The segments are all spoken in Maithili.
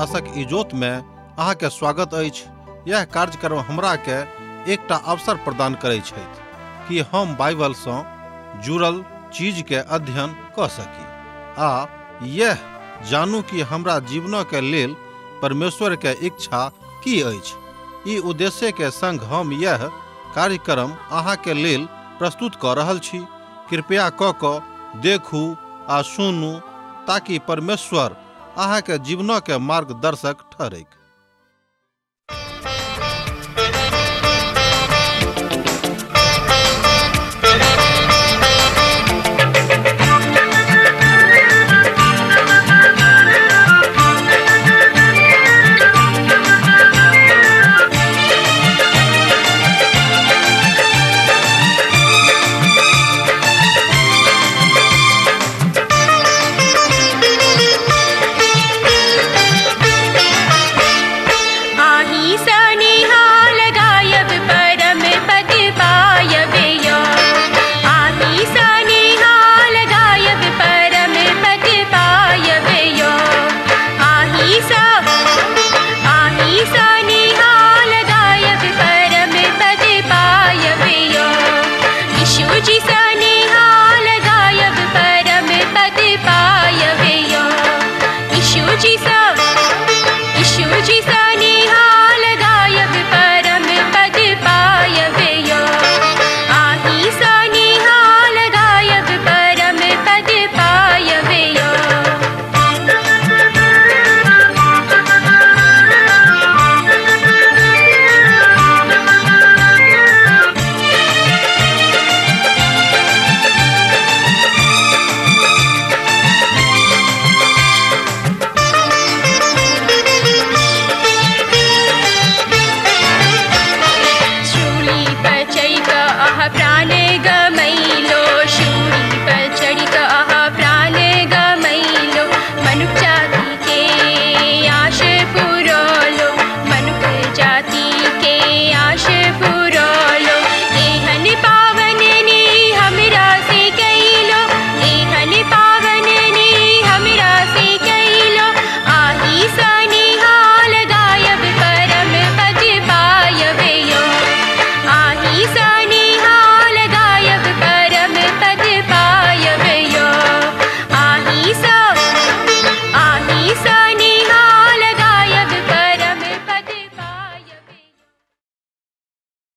आशक इजोत में अहाँ के स्वागत अछि। यह कार्यक्रम हमरा के एकटा अवसर प्रदान करै छथि कि हम बाइबल सँ जुड़ल चीज के अध्ययन क सकी आ यह जानू कि हमरा जीवन के लेल परमेश्वर के इच्छा की अछि। ई उद्देश्य के संग हम यह कार्यक्रम अहाँ के लेल प्रस्तुत क रहल छी। कृपया क देखू आ सुनू ताकि परमेश्वर अहाँ के जीवन के मार्गदर्शक ठहरैक।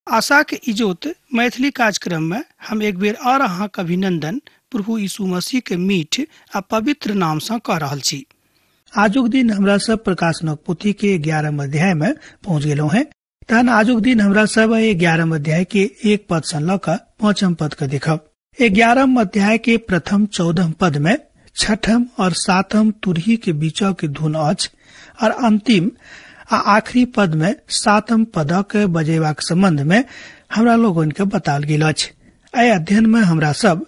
आशा के इजोत मैथिली कार्यक्रम में हम एक बेर और अहाँ के अभिनंदन प्रभु यीशु मसीह के मीठ आ पवित्र नाम से कह रहल छी। आजुक दिन हमरा सब प्रकाशनक पोथी के 11 अध्याय में पहुंच गेलहुं हैं। तहन आजुक दिन हमरा सब 11 अध्याय के 1 पद से लऽ कऽ 5 पद के देखब। 11 अध्याय के प्रथम 14 पद में 6 और 7 तुरही के बीच के धुन अछि और अंतिम आ आखिरी पद में 7 पदक बजेबाक संबंध में हमरा लोगन के बताओल गेल अछि। एहि अध्ययन में हमरा सब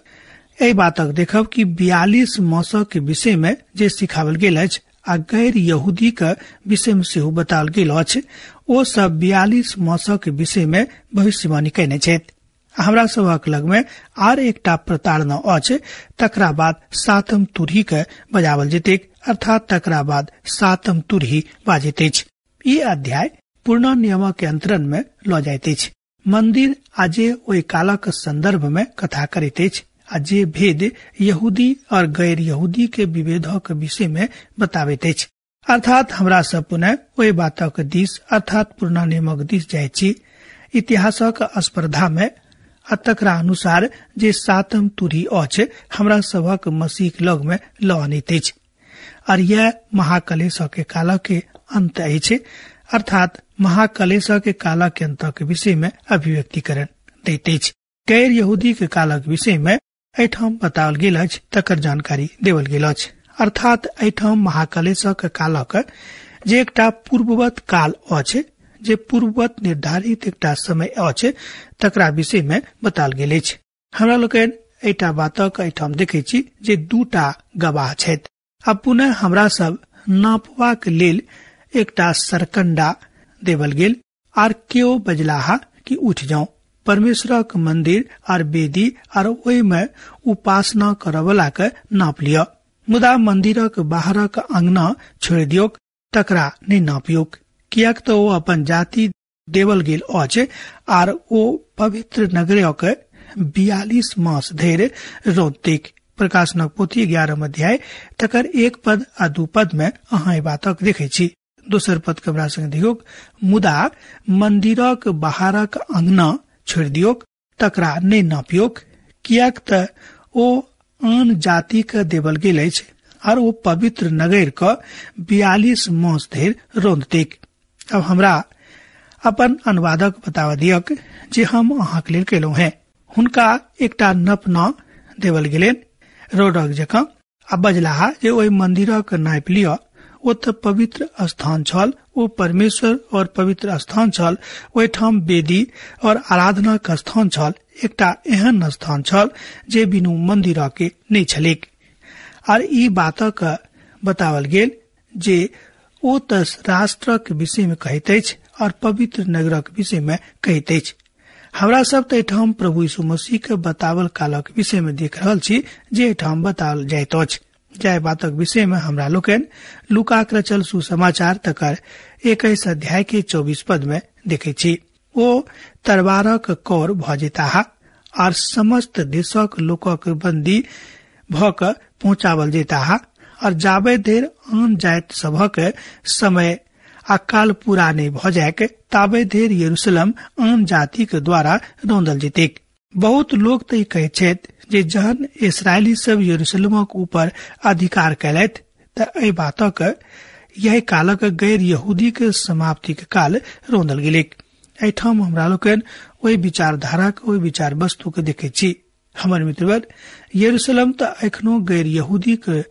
एहि बातक देखब कि 42 मासक के विषय में जे सिखावल गेल अछि आ गैर यहूदी के विषय में सेहो बताओल गेल अछि, ओ सब 42 मासक के विषय में भविष्यवाणी कयने छथि। हमरा सभक लग में आर एकटा प्रताड़ना अछि, तकरा बाद 7 तुरही के बजावल जेतैक, अर्थात तकरा बाद 7 तुरही बाजैत अछि। ई अध्याय पूर्ण नियमक के अंतरण में ल जाइत अछि। मंदिर आ जे ओहि कालक संदर्भ में कथा करैत अछि आ जे भेद यहूदी और गैर यहूदी के विभेदक विषय में बताबैत अछि। अर्थात हमरा सब पुनः ओहि बातक दिस अर्थात पुरना नियमक दिस जाइत छी इतिहासक स्पर्धा में आ तकरा अनुसार जे 7 तुरही अछि हमरा सभक मसीह लग में ल अनैत अछि और यह महाकलेश के काल के अंत अछि, अर्थात महाकलेश के काल के अंत के विषय में अभिव्यक्तिकरण दैत अछि। गैर यहूदी के कालक विषय में एहिठाम बताओल गेल अछि, तकर जानकारी देवल गेल अछि। अर्थात एहिठाम महाकलेश के कालक जे एकटा पूर्ववत काल अछि, जे पूर्ववत निर्धारित एकटा समय अछि, तकरा विषय में बताओल गेल अछि। हमरा लोकनि एहिटा बातक एहिठाम देखै छी जे 2 गवाह छथि आ पुनः हमरा सब नापबाक लेल एकटा सरकंडा देवल गेल आर केओ बजलाहा कि उठ जाओ। परमेश्वरक मंदिर आर वेदी आर ओहि में उपासना करवला के नाप लिअ, मुदा मंदिरक बाहरक अंगना छोड़ि दियौक। तकरा नहि नापियोक, किएक तऽ ओ अपन जाति देवल गेल अछि आर ओ पवित्र नगरक 42 मास धरि रौदतेक। प्रकाशनक पोथी 11 अध्याय तकर 1 पद आ 2 पद में अहाँ एहि बातक देखै छी। दोसर पद के हमरा संग दियौक, मुदा मंदिरक बाहरक अंगना छोड़ि दियौक, तकरा नहि नापियोक, किएक तऽ ओ आन जाति के देवल गेल अछि आर ओ पवित्र नगर के 42 मास धरि रौदतेक। अब हमरा अपन अनुवादक बतावा दियक जे हम अहाँके लेल केलहुँ हैं। हुनका एकटा नपना देवल गेलनि रोडक जकाँ आ बजलाह जे ओहि मंदिरक नापि लिअ, ओ तऽ पवित्र स्थान छल, ओ परमेश्वर और पवित्र स्थान छल, ओहिठाम वेदी और आराधनाक स्थान छल, एकटा एहन स्थान छल जे बिनु मंदिर के नहि छलैक। आर ई बातक बतावल गेल जे ओ तऽ राष्ट्रक विषय में कहैत अछि और पवित्र नगरक विषय में कहैत अछि। हमरा सब तऽ एहिठाम प्रभु यीशु मसीह के बतावल कालक विषय में देख रहल छी जे एहिठाम बताओल जाइत अछि। जाहि बातक विषय में हमरा लोकनि लूकाक रचल सुसमाचार तकर 21 अध्याय के 24 पद में देखै छी। ओ तरवारक कौर भऽ जेताह आर समस्त देशक लोकक बंदी भऽ कऽ पहुंचावल जेताह और जाबे देर आन जाति सभक समय आ काल पूरा नहि भऽ जायक ताबे देर यरूशलेम आन जाति के द्वारा रौंदल जेतैक। बहुत लोक तऽ ई कहैत छथि जे जहन इसराइली सब यरूशलेमक ऊपर अधिकार कयलथि तऽ एहि बातक यही कालक गैर यहूदी के समाप्ति के काल रौंदल गेलैक। एहिठाम हमरा लोकनि ओहि विचारधाराक ओहि विचार वस्तु के देखैत छी। हमर मित्रवर, यरूशलेम तऽ एखनो गैर यहूदी के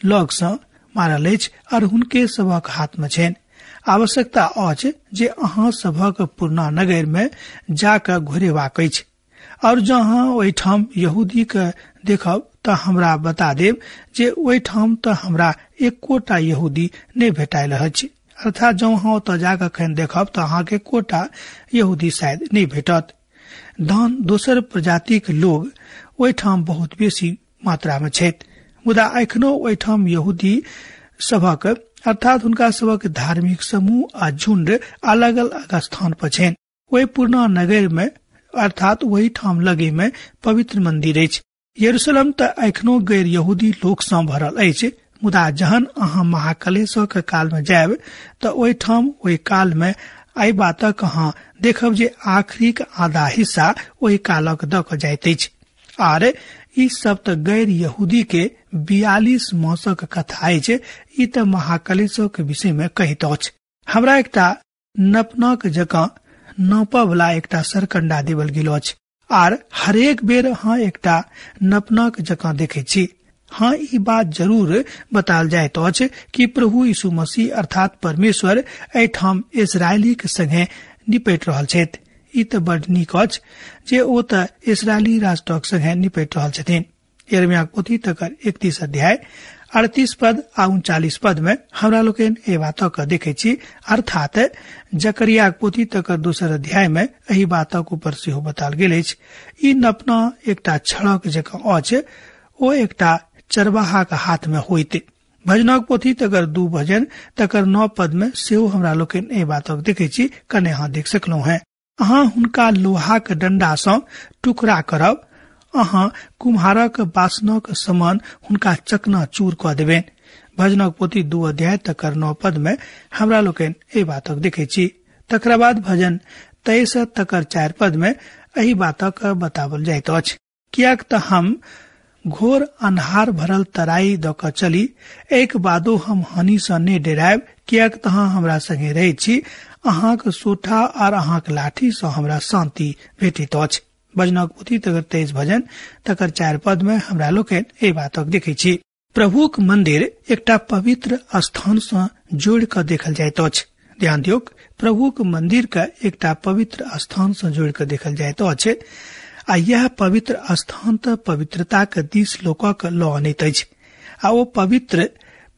लग सँ मारल अछि और हुनके सभक हाथ में छनि। आवश्यकता अछि जे अहाँ सभक पुरना नगर में जाकऽ घुरेबाक अछि और जँ अहाँ ओहिठाम यहूदी के देखब तऽ हमरा बता देब जे ओहिठाम तऽ हमरा एकोटा यहूदी नहि भेटायल अछि। अर्थात जँ अहाँ ओतऽ जाकऽ एखन देखब तऽ अहाँके एकोटा यहूदी शायद नहि भेटत। दान दोसर प्रजातिक लोग ओहिठाम बहुत बेसी मात्रा में छथि, मुदा एखनो ओहिठाम यहूदी सभक अर्थात हुनका सभक धार्मिक समूह आ झुंड अलग अलग स्थान पर छनि। ओहि पुरना नगर में अर्थात ओहि ठाम लगे में पवित्र मंदिर अछि। यरूशलेम तऽ एखनो गैर यहूदी लोक सँ भरल अछि, मुदा जहन अहाँ महाकलेशक काल में जायब तऽ ओहिठाम ओहि काल में एहि बातक अहाँ देखब जे आखिरीक आधा हिस्सा ओहि कालक दऽ कऽ जाइत अछि। आर ई सब तऽ गैर यहूदी के 42 मासक कथा अछि। ई तऽ महाकलेशक विषय में कहैत अछि। हमरा एकटा नपनाक जकाँ नापऽ वाला एकटा सरकंडा देवल गेल अछि आर हरेक बेर अहाँ एकटा नपनाक जकाँ देखै छी। हाँ, ई बात जरूर बतायल जाइत अछि कि प्रभु यीशु मसीह अर्थात परमेश्वर एहिठाम इसराइलीक संगे निपटि रहल छथि। ई तऽ बड नीक अछि जे ओ तऽ इसराइली राष्ट्रक संगे निपटि रहल छथिन। यिर्मयाह पोथी तकर 31 अध्याय 38 पद आ 39 पद में हमरा लोकनि एहि बातक देखै छी। अर्थात जकरियाक पोथी तकर 2 अध्याय में एहि बातक ऊपर सेहो बतायल गेल अछि। ई नपना एकटा छड़क जकाँ अछि, ओ एकटा चरवाहाक हाथ में होइत। भजनक पोथी तकर 2 भजन तकर 9 पद में सेहो हमरा लोकनि एहि बातक देखै छी। कने अहाँ देख सकलहुँ हैं, अहाँ हुनका लोहाक डंडा सँ टुकड़ा करब, अहाँ कुम्हारक बासनक समान हुनका चकना चूर कऽ देबनि। भजनक पोथी 2 अध्याय तकर 9 पद में हमरा लोकनि एहि बातक देखै छी। तकरा बाद भजन 23 तकर 4 पद में एहि बातक बताओल जाइत अछि, किएक तऽ हम घोर अन्हार भरल तराई दऽ कऽ चली, एक बादो हम हानि सँ नहि डेरायब, किएक तऽ अहाँ हमरा संगे रहै छी, अहाँक सोठा आर अहाँक लाठी सँ हमरा शांति भेटैत अछि। भजनक पोथी तकर 23 भजन तकर 4 पद में हमरा लोकनि एहि बातक देखै छी। प्रभुक मंदिर एकटा पवित्र स्थान सँ जोड़ि कऽ देखल जाइत अछि। ध्यान दियौक, प्रभुक मंदिर के एकटा पवित्र स्थान सँ जोड़ि कऽ देखल जाइत अछि आ यह पवित्र स्थान तऽ पवित्रताक दिस लोकक लऽ अनैत अछि आ ओ पवित्र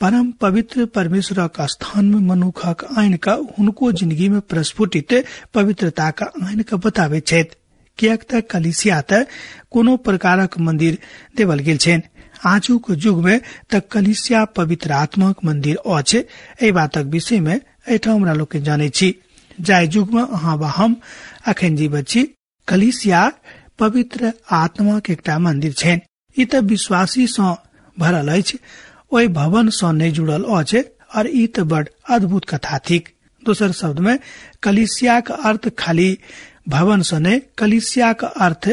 परम पवित्र परमेश्वरक स्थान में मनुखक आनि कऽ हुनको जिंदगी में प्रस्फुटित पवित्रताक आनि कऽ बताबैत छथि। किएक तऽ कलीसिया तऽ कोनो प्रकारक मंदिर देवल गेल छनि आजुक युग में त कलीसिया पवित्र आत्माक मंदिर अछि। एहि बातक विषय में एहिठाम हमरा लोकनि जानै छी। जाहि युग में अहाँ वा हम अखन जीवैत छी, कलीसिया पवित्र आत्माक एकटा मंदिर छैन। ई त विश्वासी सँ भरल अछि, ओहि भवन सँ नहि जुड़ल अछि, और ई त बड़ अद्भुत कथा थिक। दोसर शब्द में कलीसियाक अर्थ खाली भवन सँ नहि, कलीसियाक अर्थ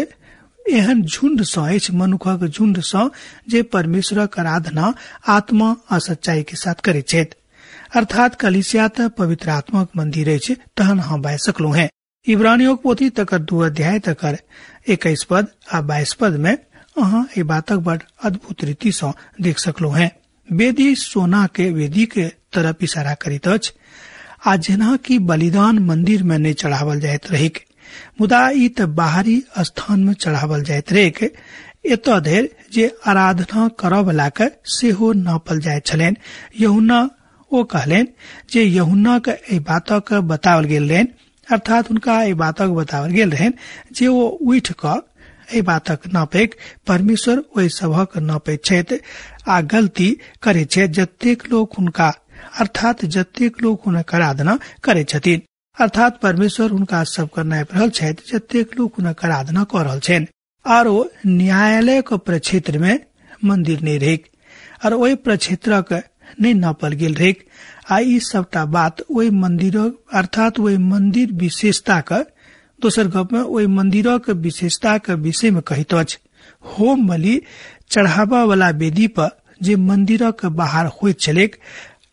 एहन झुंड सँ अछि, मनुखक झुंड सँ जे परमेश्वरक आराधना आत्मा आ सच्चाई के साथ करैत छथि। अर्थात कलीसिया त पवित्र आत्माक मंदिर अछि, तहन हम बाजि सकलहुँ हैं। इब्रानियों पोथी तकर 2 अध्याय तकर 21 पद आ 22 पद में अहाँ एहि बातक बड़ अद्भुत रीति सँ देख सकलहुँ हैं। वेदी सोना के वेदी के तरफ इशारा करैत अछि, आ जेना कि बलिदान मंदिर में नहि चढ़ावल जाइत रहैक, मुदा ई त बाहरी स्थान में चढ़ावल जाइत रहैक, एतऽ धरि जे आराधना करऽ वला के सेहो नापल जाइत छलनि। यूहन्ना ओ कहलनि जे यूहन्ना के एहि बातक बताओल गेल रहनि, अर्थात हुनका एहि बातक बताओल गेल रहनि जे ओ उठि कऽ एहि बातक नापैक, परमेश्वर ओहि सभक नापैत छथि आ गलती करैत छथि जतेक लोक हुनका, अर्थात जतेक लोक हुनक आराधना करैत छथिन। अर्थात परमेश्वर हुनका सबके नापि रहल छथि जतेक लोक हुनक आराधना कऽ रहल छनि। आर ओ न्यायालयक प्रक्षेत्र में मंदिर नहि रहैक, और ओहि प्रक्षेत्रक नहि नापल गेल रहैक। आ ई सबटा बात ओहि मंदिरक, अर्थात ओहि मंदिर विशेषताक, दोसर गप में ओहि मंदिरक विशेषताक विषय में कहैत अछि। होम बलि चढ़ाबऽ वाला वेदी पर जे मंदिरक बाहर होइत छलैक,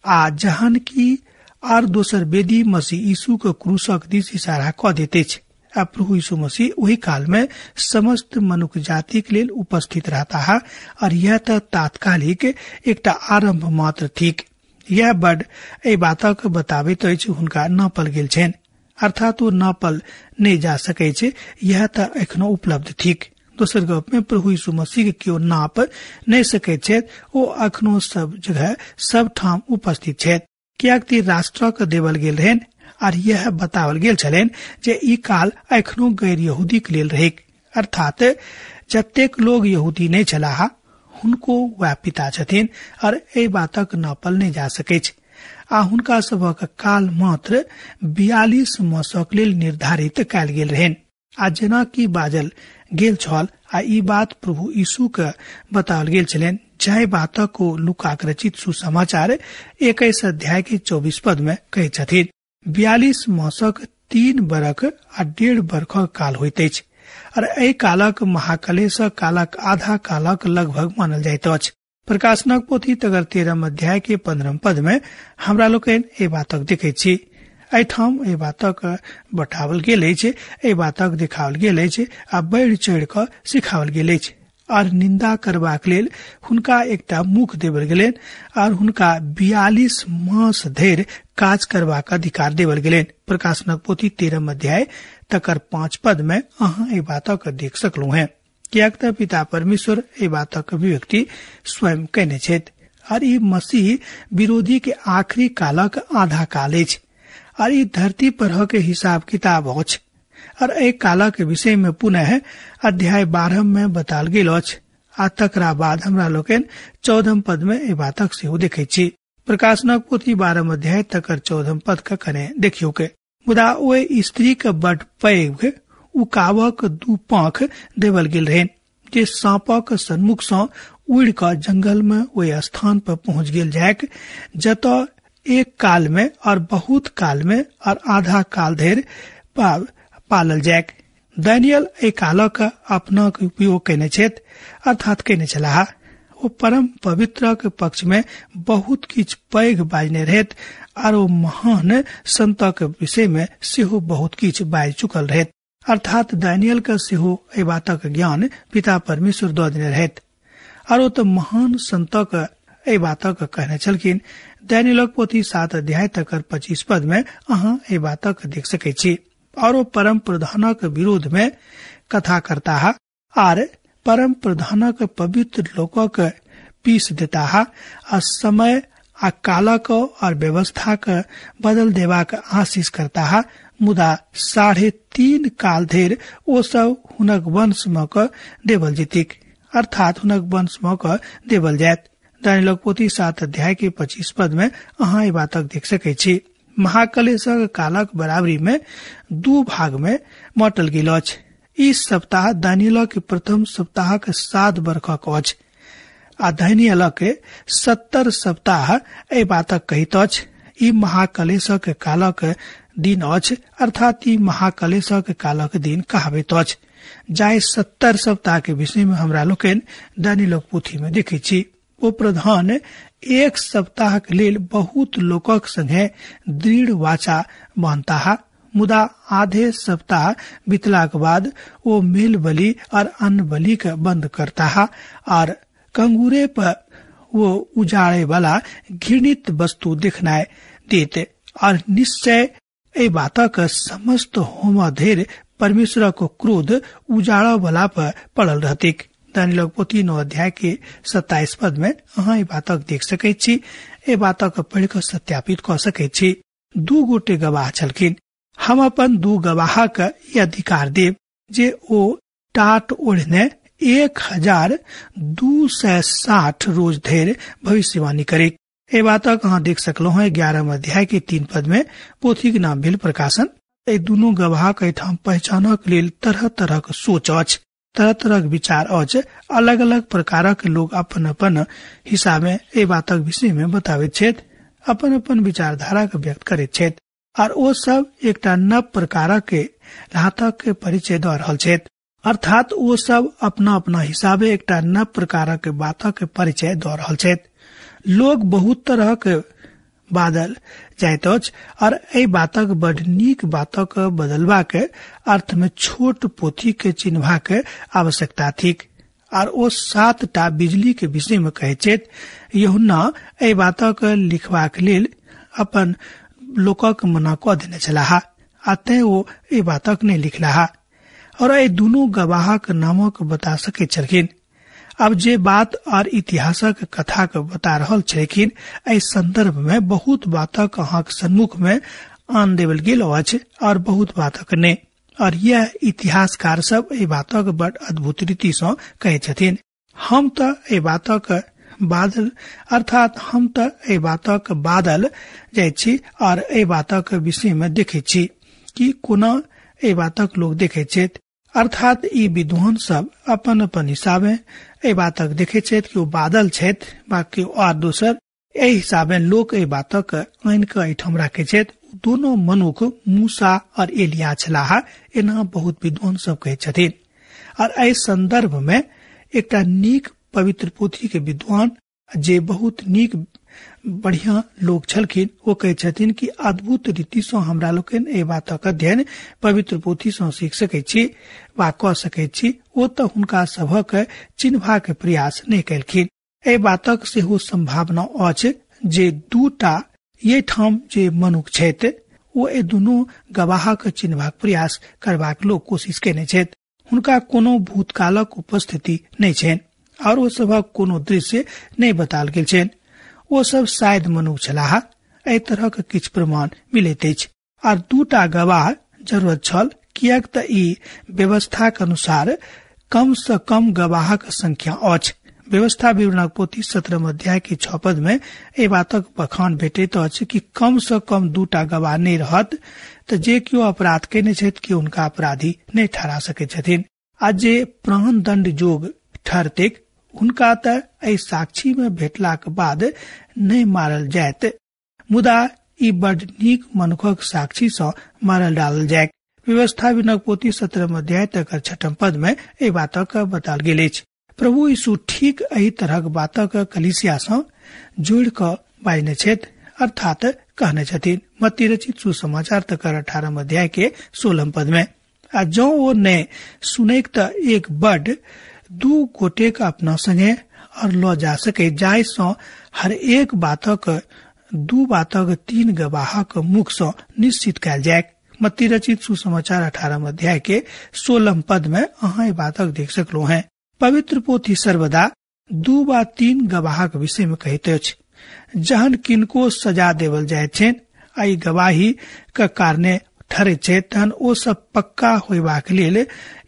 आ जहन कि आर दोसर वेदी मसीह यीशु के क्रूसक दिस इशारा कऽ दैत अछि। आ प्रभु यीशु मसीह ओहि काल में समस्त मनुख जातिक लेल उपस्थित रहता है, और यह त तात्कालिक एकटा आरंभ मात्र थिक। यह बड एहि बातक बताबैत अछि हुनका नापल गेल छनि, अर्थात ओ नापल नहि जा सकैत छै, यह त एखनो उपलब्ध थिक। दोसर गप में प्रभु यीशु मसीह के केओ नाप नहि सकैत छथि, ओ अखनो सब जगह सब ठाम उपस्थित छथि, कियाक त राष्ट्रक देवल गेल रहनि और यह बताओल गेल छलनि जे ई काल एखनो गैर यहूदी के लेल रहैक, अर्थात जतेक लोग यहूदी नहि छलाह हुनको वएह पिता छथिन और एहि बातक नापल नहि जा सकैछ। आ हुनका सभक काल मात्र 42 मासक लेल निर्धारित कयल गेल रहनि। आ जेना कि बाजल गेल छल, आ ई बात प्रभु यीशु के बताओल गेल छलनि, जाहि बातक ओ लूकाक रचित सुसमाचार 21 अध्याय के 24 पद में कहैत छथिन। 42 मासक 3 बरख आ 1.5 बरखक काल होइत अछि, और एहि कालक महाकलेश कालक आधा कालक लगभग मानल जाइत अछि। प्रकाशनक पोथी तकर 13 अध्याय के 15 पद में हमरा लोकनि एहि बातक देखैत छी। एहिठाम एहि बातक बटावल गेल अछि, एहि बातक देखाओल गेल अछि आ बढ़ि चढ़ि कऽ सिखाओल गेल अछि। और निंदा करबाक लेल हुनका एकटा मुख देवल गेलनि और हुनका 42 मास धरि काज करबाक अधिकार देवल गेलनि। प्रकाशनक पोथी 13 अध्याय तकर 5 पद में अहाँ एहि बातक देख सकलहुँ हैं, कियाक त पिता परमेश्वर एहि बातक अभिव्यक्ति स्वयं कयने छथि। और ई मसीह विरोधी के आखिरी कालक आधा काल अछि, और ई धरती पर के हिसाब किताब अछि। और एहि कालक विषय में पुनः अध्याय 12 में बताल गेल अछि, आ तकरा बाद हमरा लोकनि 14 पद में एहि बातक सेहो देखैत छी। प्रकाशनक पोथी 12 अध्याय तकर 14 पद के कने देखियौ के, मुदा ओहि स्त्री के बड पैघ उकावक 2 पाँख देवल गेल रहनि, जे साँपक सन्मुख सँ उड़ि कऽ जंगल में ओहि स्थान पर पहुंच गेल जायक जतऽ एक काल में और बहुत काल में और आधा काल धरि पालल जायक। दानियल एहि कालक अपनाक उपयोग कयने छथि, अर्थात कयने छलाह। ओ परम पवित्रक पक्ष में बहुत किछु पैघ बाजने रहैत आर ओ महान संतक विषय में सेहो बहुत किछु बाजि चुकल रहैत। अर्थात दानियल के सेहो एहि बातक ज्ञान पिता परमेश्वर दऽ देने रहैत आर ओ तऽ महान संतक एहि बातक कहने छलखिन। दानियलक पोथी 7 अध्याय तकर 25 पद में अहाँ एहि बातक देख सकैत छी। और ओ परम प्रधानक विरोध में कथा करताह आर परम प्रधानक पवित्र लोकक पीस देताह आ समय आ कालक और व्यवस्थाक बदल देबाक आशीष करताह, मुदा 3.5 काल धरि ओ सब हुनक वंश में क देवल जेतिक। अर्थात हुनक वंश में कऽ देवल जायत। दानियलक पोथी 7 अध्याय के 25 पद में अहाँ ई बातक देख सकै छी। महाकलेशक कालक बराबरी में 2 भाग में बाँटल गेल अछि। ई सप्ताह दानियलक प्रथम सप्ताहक 7 बरखक अछि आ दानियलक 70 सप्ताह एहि बातक कहैत अछि। ई महाकलेशक कालक दिन अछि, अर्थात ई महाकलेशक कालक दिन कहाबैत अछि, जाहि 70 सप्ताह के विषय में हमरा लोकनि दानियलक पोथी में देखै छी। ओ प्रधान 1 सप्ताह के लेल बहुत लोकक संगे दृढ़ वाचा बांधताह, मुदा आधे सप्ताह बितलाक बाद ओ मेल बलि और अन्न बलि के बंद करताह और कंगूरे पर वो उजाड़े वाला घृणित वस्तु देखनाय देत और निश्चय एहि बातक समस्त होम धरि परमेश्वरक क्रोध उजाड़ऽ वाला पर पड़ल रहतिक। दानियलक पोथी 9 अध्याय के 27 पद में अहाँ एहि बातक देख सकैत छी। एहि बातक पढ़ि कऽ सत्यापित कऽ सकैत छी। 2 गोटे गवाह छलखिन। हम अपन 2 गवाहक ई अधिकार देब जे ओ टाट ओढ़ने 1260 रोज धरि भविष्यवाणी करे। एहि बातक अहाँ देख सकलहुँ हैं 11 अध्याय के 3 पद में। पोथीक नाम भेल प्रकाशन। एहि दुनू गवाहक एहिठाम पहचानक लेल तरह तरहक सोच अछि, तरह तरहक विचार अछि। अलग अलग प्रकारक लोग अपन अपन हिसाबे एहि बातक विषय में बताबैत छथि, अपन अपन विचारधारा के व्यक्त करैत छथि और ओ सब एकटा नव प्रकारक के घातक के परिचय दऽ रहल छथि। अर्थात ओ सब अपना अपना हिसाबे एकटा नव प्रकारक बातक के परिचय दऽ रहल छथि। लोग बहुत तरहक बादल जाइत अछि और एहि बातक बड नीक बातक बदलबा के अर्थ में छोट पोथी के चिन्हबा के आवश्यकता थिक। और ओ 7 बिजली के विषय में कहैत छथि। यूहन्ना एहि बातक लिखबाक लेल अपन लोकक मना कऽ देने छलाह आ तें ओ एहि बातक नहि लिखलाह और एहि दुनू गवाहक नामक बता सकैत छलखिन। अब जे बात और इतिहासक कथा के बता रहल छलखिन एहि संदर्भ में बहुत बातक अहाँक सम्मुख में आन देवल गेल अछि और बहुत बातक नहि। और यह इतिहासकार सब एहि बातक बड़ अद्भुत रीति सँ कहै छथिन। हम तऽ एहि बातक बादल अर्थात हम तऽ एहि बातक बादल जाइ छी और एहि बातक विषय में देखै छी कि कोना एहि बातक लोग देखै छथि। अर्थात ई विद्वान सब अपन अपन हिसाबे एहि बातक देखै छथि कि ओ बादल छथि बा कि और दोसर। एहि हिसाबे लोक एहि बातक आनि कऽ एहिठाम राखै छथि। दोनो मनुख मूसा और एलिया छलाह, एना बहुत विद्वान सब कहै छथिन। और एहि संदर्भ में एकटा नीक पवित्र पोथी के विद्वान जे बहुत नीक बढ़िया लोग छलखिन ओ कहै छथिन कि अद्भुत रीति सँ हमरा लोकनि एहि बातक अध्ययन पवित्र पोथी सँ सीख सकै छी वा कऽ सकै छी। ओ तऽ हुनका सभक चिन्हबाक प्रयास नहि केलखिन। एहि बातक सेहो संभावना अछि जे 2 एहिठाम जे मनुख छथि ओ एहि दुनू गवाहक चिन्हबाक प्रयास करबाक लोक कोशिश केने छथि। हुनका कोनो भूतकालक उपस्थिति नहि छनि और ओ सभक कोनो दृश्य नहि बताल गेल छनि। ओ सब शायद मनुख छलाह, एहि तरहक किछु प्रमाण मिलैत अछि। आर 2 गवाह जरूरत छल किएक तऽ ई व्यवस्थाक अनुसार कम सँ कम गवाहक संख्या अछि। व्यवस्था विवरणक पोथी 17 अध्याय के 6 पद में एहि बातक बखान भेटैत अछि कि कम सँ कम 2 गवाह नहि रहत तऽ जे केओ अपराध केने छथि कि हुनका अपराधी नहि ठहरा सकैत छथिन आ जे प्राण दंड जोग ठहरतैक हुनका तऽ एहि साक्षी में भेटलाक बाद नहि मारल जायत, मुदा ई बड नीक मनुखक साक्षी सँ मारल डालल जाय। व्यवस्था विवरणक पोथी 17 अध्याय तकर 6 पद में एहि बातक बताल गेल अछि। प्रभु यीशु ठीक एहि तरहक बातक कलीसिया सँ जोड़ि कऽ बाजने छथि, अर्थात कहने छथिन मत्ती रचित सुसमाचार तकर 18 अध्याय के 16 पद में। आ जँ ओ नहि सुनैक तऽ एक बड 2 गोटेक अपना संगे और लऽ जा सके, जाहि सँ हर एक बातक 2 बातक 3 गवाहक मुख सँ निश्चित कयल जाय। मत्ती रचित सुसमाचार 18 अध्याय के 16 पद में अहाँ ई बातक देख सकलहुँ हैं। पवित्र पोथी सर्वदा 2 वा 3 गवाहक विषय में कहैत अछि। जहन किनको सजा देवल जाइत छनि आ ई गवाही के कारणे ठहरैत छथि तहन ओ सब पक्का होयबाक लेल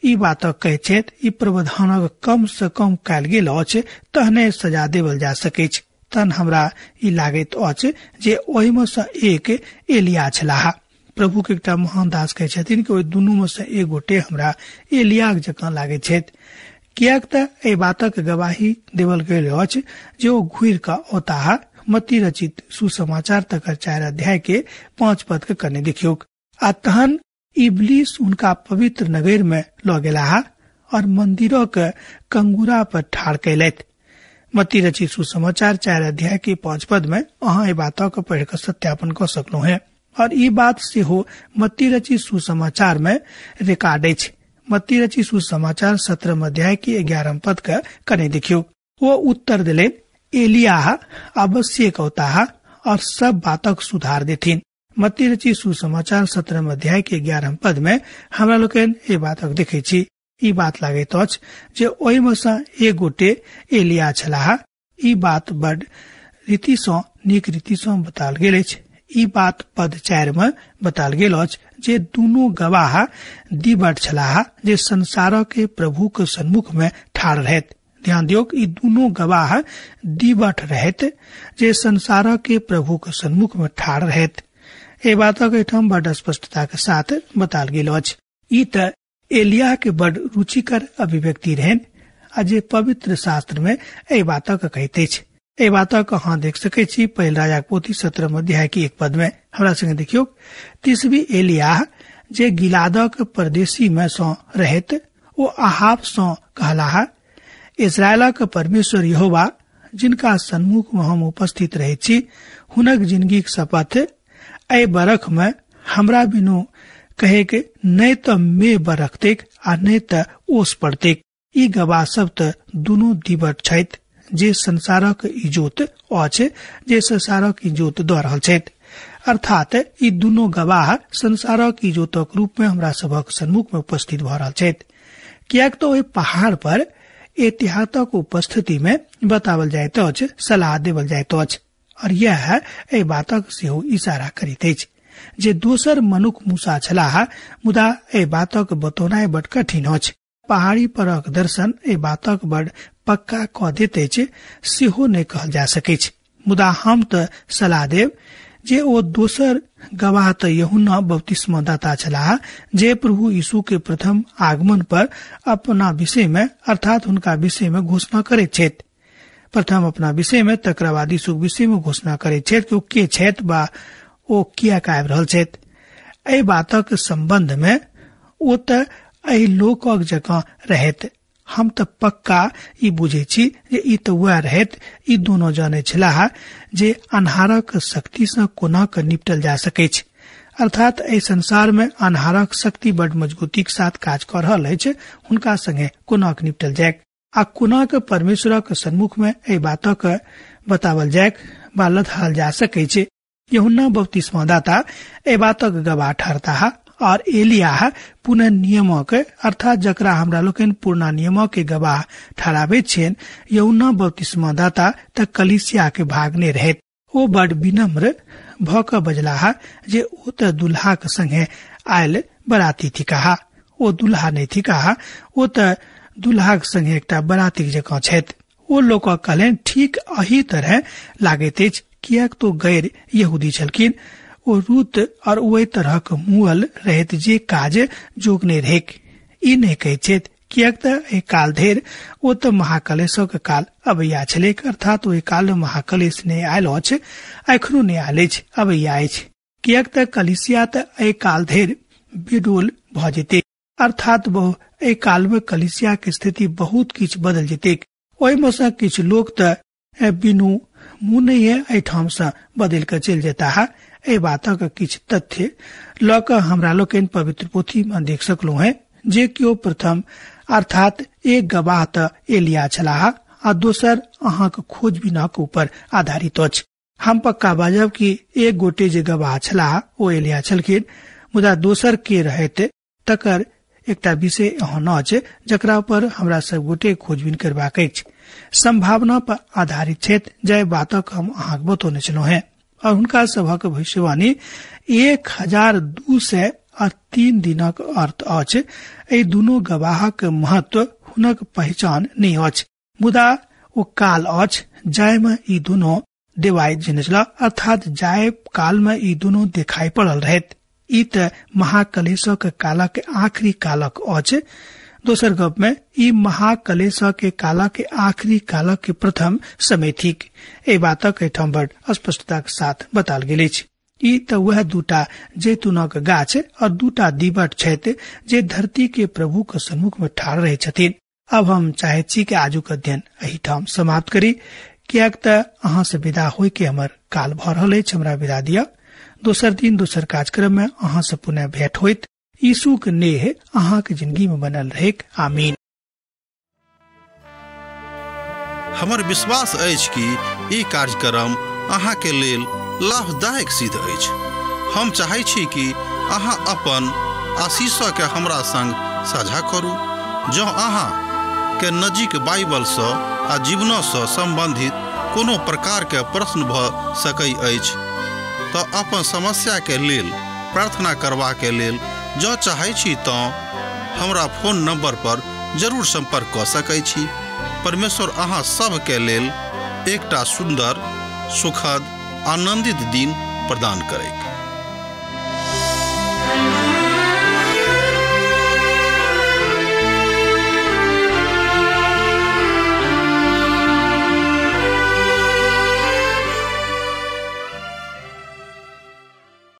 ई बातक कहैत छथि, ई प्रावधानक कम से कम कयल गेल अछि तहने सजा देवल जा सकैछ। तहन हमरा ई लागैत अछि जे ओहिमे सँ एक एलिया छलाह। प्रभु के एकटा महान दास कहै छथिन कि ओहि दुनू मे सँ एक गोटे हमरा एलियाक जकाँ लागैत छथि, किएक तऽ एहि बातक गवाही देवल गेल अछि जे ओ घुरि कऽ औताह। मत्ती रचित सुसमाचार तकर 4 अध्याय के 5 पद के कने देखियौक। आ तहन इबलीस हुनका पवित्र नगर में लऽ गेलाह और मंदिरक कंगूरा पर ठाढ़ कयलथि। मत्ती रचित सुसमाचार 4 अध्याय के 5 पद में अहाँ एहि बातक पढ़ि कऽ सत्यापन कऽ सकलहुँ हैं। और ई बात सेहो मत्ती रचित सुसमाचार में रिकॉर्ड अछि। मत्ती रचित सुसमाचार 17 अध्याय के 11 पद के कने देखियौ। ओ उत्तर देलनि, एलियाह अवश्य औताह और सब बातक सुधार देथिन। मत्ती रचित सुसमाचार 17 अध्याय के 11 पद में हमरा लोकनि एहि बातक देखै छी। ई बात लागैत अछि जे ओहिमे सँ एक गोटे एलिया छलाह। ई बात बड रीति सँ नीक रीति सँ बताओल गेल अछि। ई बात पद 4 में बताओल गेल अछि जे दुनू गवाह दिबट छलाह जे संसार के प्रभु के सन्मुख में ठाढ़ रहैत। ध्यान दियौक, ई दुनू गवाह दिबट रहैत जे संसार के प्रभु के सन्मुख में ठाढ़ रहैत। एहि बातक एहिठाम बड स्पष्टता के साथ बताओल गेल अछि। ई तऽ एलिया के बड रुचिकर अभिव्यक्ति रहनि आ जे पवित्र शास्त्र में एहि बातक कहैत अछि। एहि बातक अहाँ देख सकैत छी पहिल राजाक पोथी 17 अध्याय के 1 पद में। हमरा संगे देखियौ, तीसवी एलिया जे गिलादक परदेशी में सँ रहैत ओ अहाब सँ कहलाह, इस्राएलक परमेश्वर यहोवा जिनका सन्मुख में हम उपस्थित रहैत छी हुनक जिंदगीक शपथ, एहि बरख में हमरा बिनु कहे के नहि तऽ मेघ बरखतेक आ नहि तऽ ओस पड़तेक। ई गवाह सब तऽ दुनू दिबट छथि जे संसारक इजोत अछि, जे संसारक इजोत दऽ रहल छथि। अर्थात ई दुनू गवाह संसारक इजोतक रूप में हमरा सभक सन्मुख में उपस्थित भऽ रहल छथि, किएक तऽ ओहि पहाड़ पर एतिहातक उपस्थिति में बतावल जाइत अछि, सलाह देवल जाइत अछि। और यह एहि बातक सेहो इशारा करैत अछि जे दोसर मनुख मूसा छलाह, मुदा एहि बातक बतौनाइ बड कठिन अछि। पहाड़ी परक दर्शन एहि बातक बड पक्का कऽ दैत अछि सेहो नहि कहल जा सकैछ। मुदा हम तऽ सलाह देब जे ओ दोसर गवाह तऽ यूहन्ना बपतिस्मा दाता छलाह जे प्रभु यीशु के प्रथम आगमन पर अपना विषय में अर्थात हुनका विषय में घोषणा करैत छथि। प्रथम अपना विषय में, तकरा बाद यीशुक विषय में घोषणा करैत छथि कि ओ के छथि बा ओ किएक आबि रहल छथि। एहि बातक संबंध में ओ तऽ एहि लोकक जकाँ रहैत। हम तऽ पक्का ई बुझै छी जे ई तऽ वएह रहैत। ई दोनों जानै छलाह जे अन्हारक शक्ति सँ कोना कऽ निपटल जा सकैछ। अर्थात एहि संसार में अन्हारक शक्ति बड मजबूतीक साथ काज कऽ रहल अछि, हुनका संगे कोना कऽ निपटल जाय आ कोना कऽ परमेश्वरक सन्मुख में एहि बातक बतावल जाय वा लधाल जा सकैछ। यूहन्ना बपतिस्मादाता एहि बातक गवाह ठहरताह और एलियाह पुनः नियमक अर्थात जकरा हमरा लोकनि पुरना नियमक के गवाह ठहराबैत छियनि, यूहन्ना बपतिस्मादाता तऽ कलीसिया के भाग नहि रहैत। ओ बड विनम्र भऽ कऽ बजलाह जे ओ तऽ दुल्हाक संगे आयल बराती थिकाह, ओ दुल्हा नहि थिकाह, ओ तऽ दुल्हाक संगे एकटा बरातीक जकाँ छथि। ओ लोक कहलनि, ठीक अही तरह लागैत अछि, किएक तो गैर यहूदी छलखिन। ओ रूत और ओहि तरहक मुअल रहैत जे काज जोग नहि रहैक। ई नहि कहैत छथि, किएक तऽ एहि काल धरि ओ तऽ महाकलेशक काल अबैया छलैक, अर्थात ओहि काल महाकलेश नहि आयल अछि, एखनो नहि आयल अछि, अबैया अछि, किएक तऽ कलिसिया तऽ एहि काल धरि बेडोल भऽ जेतै, अर्थात एहि काल मे कलिसिया के स्थिति बहुत किछु बदल जेतैक। ओहिमे सँ किछु लोक तऽ बिनु मुँह एहिठाम सँ बदलि कऽ चलि जेताह। एहि बातक किछु तथ्य लऽ कऽ हमरा लोकनि पवित्र पोथी मे देख सकलहुँ हैं जे केओ प्रथम अर्थात एक गवाह तऽ एलिया छलाह आ दोसर अहाँक खोजबीनक ऊपर आधारित अछि। हम पक्का बाजब कि एक गोटे जे गवाह छलाह ओ एलिया छलखिन, मुदा दोसर के रहैत तकर एकटा विषय एहन अछि जकरा पर हमरा सब गोटे खोजबीन करबाक अछि। संभावना पर आधारित छथि जाहि बातक हम अहाँके बतौने छलहुँ हैं। और हुनका सभक भविष्यवाणी 1200 आ 3 दिनक अर्थ अछि। एहि दुनू गवाहक महत्व हुनक पहचान नहि अछि, मुदा ओ काल अछि जाहिमे ई दुनू देवाय जेने छल, अर्थात जाय काल में ई दुनू देखाई पड़ल रहैत। ई त महाकलेशक कालक आखिरी कालक अछि। दोसर गप में ई महाकलेश के कालक आखिरी कालक के प्रथम समय थिक। एहि बातक एहिठाम बड़ स्पष्टता के साथ बताल गेल अछि। ई त वह दूटा जैतूनक गाछ और दूटा दीवट छथि जे धरती के प्रभु के सम्मुख में ठाढ़ रहे छथिन। अब हम चाहे छी कि आजुक अध्ययन एहिठाम समाप्त करी, कियाक त अहाँ से विदा होय के हमर काल भऽ रहल अछि। हमरा विदा दिअ। दोसर दिन दोसर कार्यक्रम में अहाँ से पुनः भेंट होइत। यीशु के नेह अहाँ के जिंदगी में बनल रहेक। आमीन। हमर विश्वास अछि कि ई कार्यक्रम अहाँ के लेल लाभदायक सिद्ध अछि। हम चाहै छी कि अहाँ अपन आशीष के हमरा संग साझा करू। जँ अहाँ के नजीक बाइबल सँ आ जीवनसँ संबंधित कोनो प्रकार के प्रश्न भऽ सकै अछि तऽ अपन समस्या के लेल प्रार्थना करबा के लेल जँ चाहै छी तँ हमरा फोन नंबर पर जरूर संपर्क कऽ सकै छी। परमेश्वर अहाँ सबके लेल एकटा सुंदर, सुखद, आनंदित दिन प्रदान करैक।